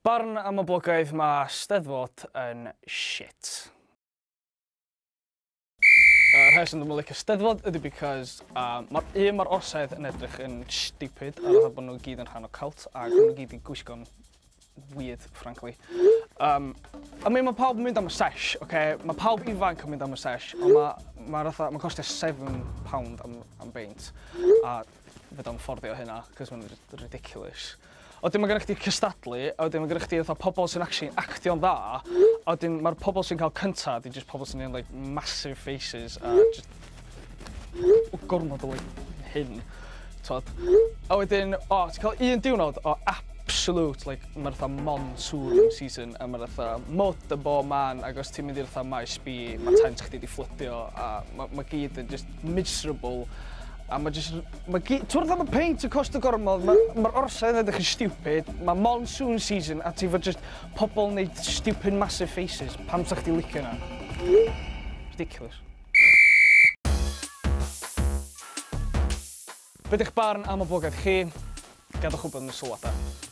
Barn am y blogaidd, mae Steddfod yn shit. Y rheswm dwi'm yn licio Steddfod ydy because mae'r un mae'r orsedd yn edrych yn stupid a fatha bod nhw gyd yn rhan o cult ac maen nhw gyd 'di gwisgo'n weird, frankly. I mean, mae pawb yn mynd am y sesh, okay? Mae pawb ifanc yn mynd am y sesh, ond mae ma fatha, mae'n costio £7 am beint. A fedra i'm fforddio hynna, cos mae'n ridiculous. A wedyn mae gennych chdi cystadlu, a wedyn mae gennych chdi fatha pobl sy'n actually actio'n dda, a wedyn mae'r pobl sy'n cael cynta di just pobl sy'n neud like massive faces a just gormod o like hyn. T'wod? A wedyn, o, ti'n cael un diwrnod o absolute, like, mae'r fatha monsoon season, a mae'r fatha mud yn bob man, ac os ti'n mynd i'r fatha Maes B, mae tent chdi di fflydio, a mae gyd yn just miserable. A mae just, mae gyd, ti'n fatha mae peint yn costio gormod, mae'r ma orsedd yn edrych yn stupid, mae monsoon season, a ti fod just pobl yn neud stupid massive faces. Pam sa chdi licio hynna? Ridiculous. Be di'ch barn am y blogaidd chi? Gadwch wybod yn y sylwadau.